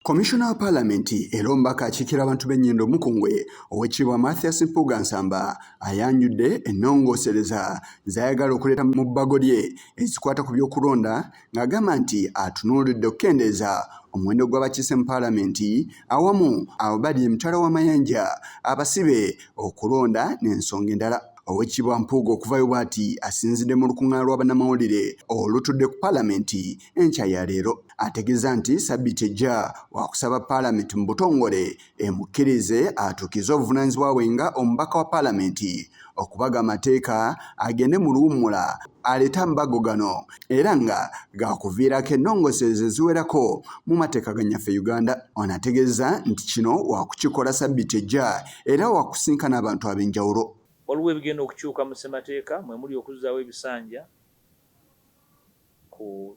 Komishona wa Paalamenti era omubaka akiikira abantu b'e Nnyendo Mukungwe, Oweekitiibwa Mathias Mpuuga Nsamba ayanjudde ennongoosereza z'ayagala okuleeta mu bbago lye ezikwata ku by'okulonda ng'agamba nti atunuulidde okukendeeza omuwendo gw'abakiise mu Paalamenti awamu abali emitala w'amayanja, abasibe, okulonda n'ensonga endala. Oweekitiibwa Mpuuga okuvayo bw'ati asinzidde mu lukuŋŋaana lwa bannamawulire olutudde ku Paalamenti enkya ya leero. Ategeeza nti sabbiiti ejja wakusaba Paalamenti mu butongole emukkirize atuukirize obuvunaanyizibwa bwe nga omubaka wa Paalamenti okubaga amateeka agende mu luwummula aleete amabago gano era nga gaakuviirako ennongoosereza eziwerako mu mateeka ga nnyaffe Uganda. Ono ategeeza nti kino wakukikola sabbiiti ejja era wakusinkana abantu ab'enjawulo. Waliwo ebigenda okukyuka mu ssemateeka mwe muli okuzzaawo ebisanja ku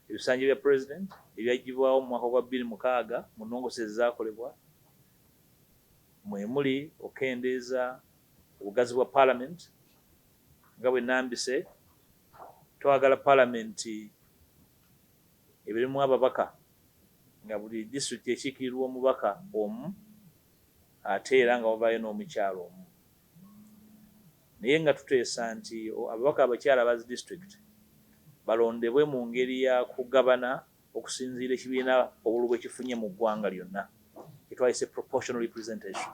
ebisanja bya President ebyaggyibwawo mu mwaka gwa 2006 mu nnongoosereza ezaakolebwa, mwe muli okukendeeza obugazi bwa Parliament nga bwe nnambise, twagala Parliament ebeeremu ababaka nga buli disitulikiti ekiikirirwa omubaka omu ate era nga wavaayo n'omukyala omu. Naye nga tuteesa nti ababaka abakyala aba zi district balondebwe mu ngeri ya kugabana okusinziira ekibiina obululu bwekifunye mu ggwanga lyonna kyetwayise proportional representation.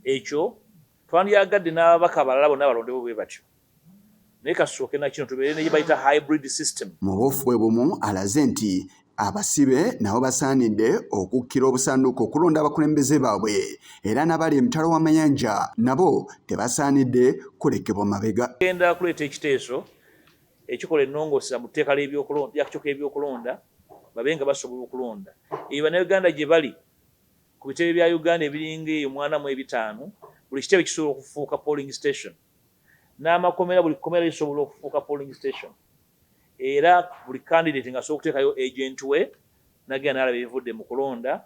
Ekyo twandyagadde n'ababaka abalala bonna balondebwe bwe batyo naye kasooke na kino tubeere ne gyebayita hybrid system. Mu buufu bwe bumu alaze nti abasibe nabo basaanidde okukkira obusanduuko okulonda abakulembeze baabwe era n'abali emitala w'amayanja nabo tebasaanidde kulekebwa mabega. Tugenda kuleeta ekiteeso ekikola ennongooseza mu tteeka ly'akakiiko k'ebyokulonda babe nga basobola okulonda eyo Bannayuganda gye bali ku bitebe bya Uganda ebiringa eyo mu 45, buli kitebe kisobola okufuuka polling station n'amakomera, buli kkomera lisobola okufuuka polling station era buli candidate ng'asobola okuteekayo agent we nagenda n'alaba ebivudde mu kulonda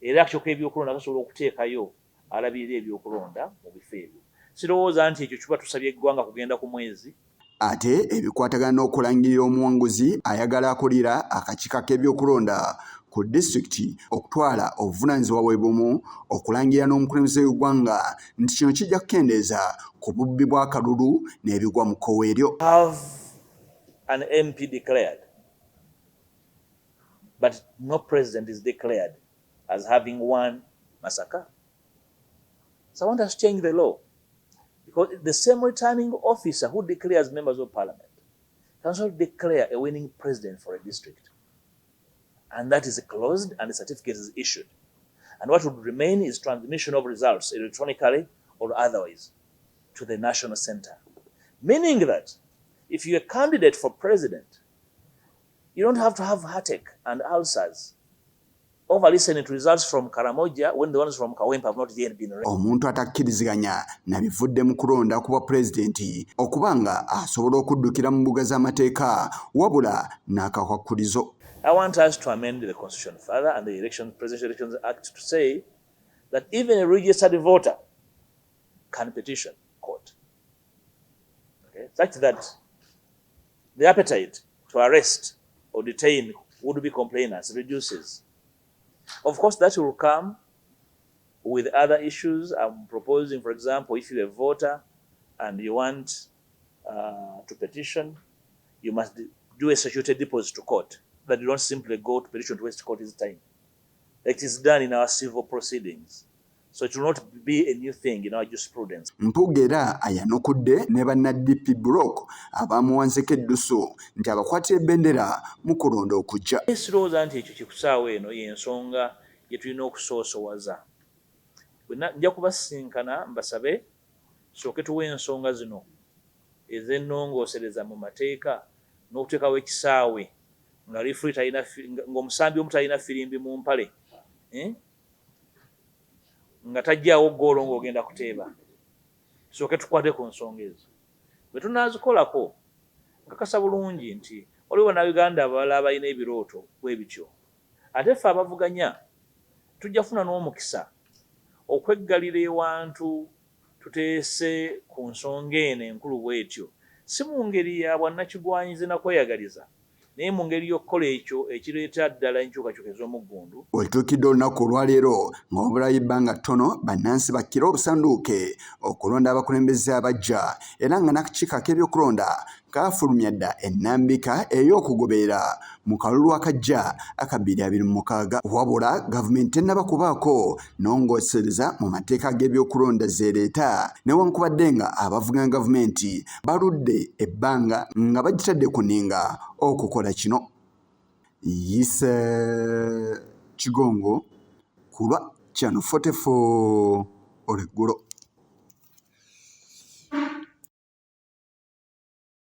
era akakiiko k'ebyokulonda kasobola okuteekayo alabirira ebyokulonda mu bifo ebyo. Sirowooza nti ekyo kiba tusabye eggwanga kugenda ku mwezi. Ate ebikwatagana n'okulangirira omuwanguzi ayagala akulira akakiiko k'ebyokulonda ku disitulikiti okutwala obuvunaanyizibwa bwe bumu okulangirira n'omukulembeze w'eggwanga nti kino kijja kukendeeza ku bubbi bw'akalulu n'ebigwa mu kkowe eryo. Have an MP declared, but no president is declared as having won Masaka. So I want us to change the law because the same returning officer who declares members of parliament can also declare a winning president for a district. And that is closed and the certificate is issued. And what would remain is transmission of results electronically or otherwise to the national center. Meaning that if you're a candidate for president, you don't have to have heartache and ulcers over listening to results from Karamoja when the ones from Kawempe have not yet been read. Omuntu atakkiriziganya na bivudde mu kulonda ku bwapulezidenti okuba nga asobola okuddukira mu mbuga z'amateeka wabula n'akakwakkulizo. I want us to amend the constitution further and the Presidential Elections Act to say that even a registered voter can petition court. Okay? Such that the appetite to arrest or detain would-be complainants reduces. Of course, that will come with other issues. I'm proposing, for example, if you're a voter and you want to petition, you must do a security deposit to court, that you don't simply go to petition to waste court's time. It is done in our civil proceedings. So it will not be a new thing in our jurisprudence. Mpuuga era ayanukudde ne banna DP Bloc abamuwanzeko eddusu nti abakwatira ebendera mu kulonda okujja. Sirowooza nti ekyo kikusaawa eno y'ensonga gye tulina okusoosowaza. Nja kubasisinkana mbasabe sooke tuwe ensonga zino ez'ennongoosereza mu mateeka n'okuteekawo ekisaawe nga referee talina, ng'omusambi omu talina firimbi mu mpale, eh? Nga tajjaawo ggoolo ng'ogenda kuteeba. Tusooke tukwate ku nsonga ezo. Bwe tunaazikolako, nkakasa bulungi nti waliwo Bannayuganda abalala abalina ebirooto bwe bityo. Ate ffe abavuganya tujja kufuna n'omukisa okweggalira ewantu tuteese ku nsonga eno enkulu bw'etyo, si mu ngeri ya bwannakigwanyizi na kweyagaliza, Naye mu ngeri y'okukola ekyo ekireeta ddala enkyukakyuka ez'omuggundu. Wetuukidde olunaku olwaleero nga wabulayo ebbanga ttono bannansi bakkire obusanduuke okulonda abakulembeze abaggya era nga n'akakiiko ak'ebyokulonda kaafulumya dda ennambika ey'okugoberera mu kalulu akajja aka 2026. Wabula gavumenti tennaba kubaako nnongoosereza mu mateeka g'ebyokulonda z'ereeta newankubadde nga abavuganya gavumenti baludde ebbanga nga bagitadde ku nninga okukola kino. Yise Kigongo ku lwa Channel 44 olweggulo.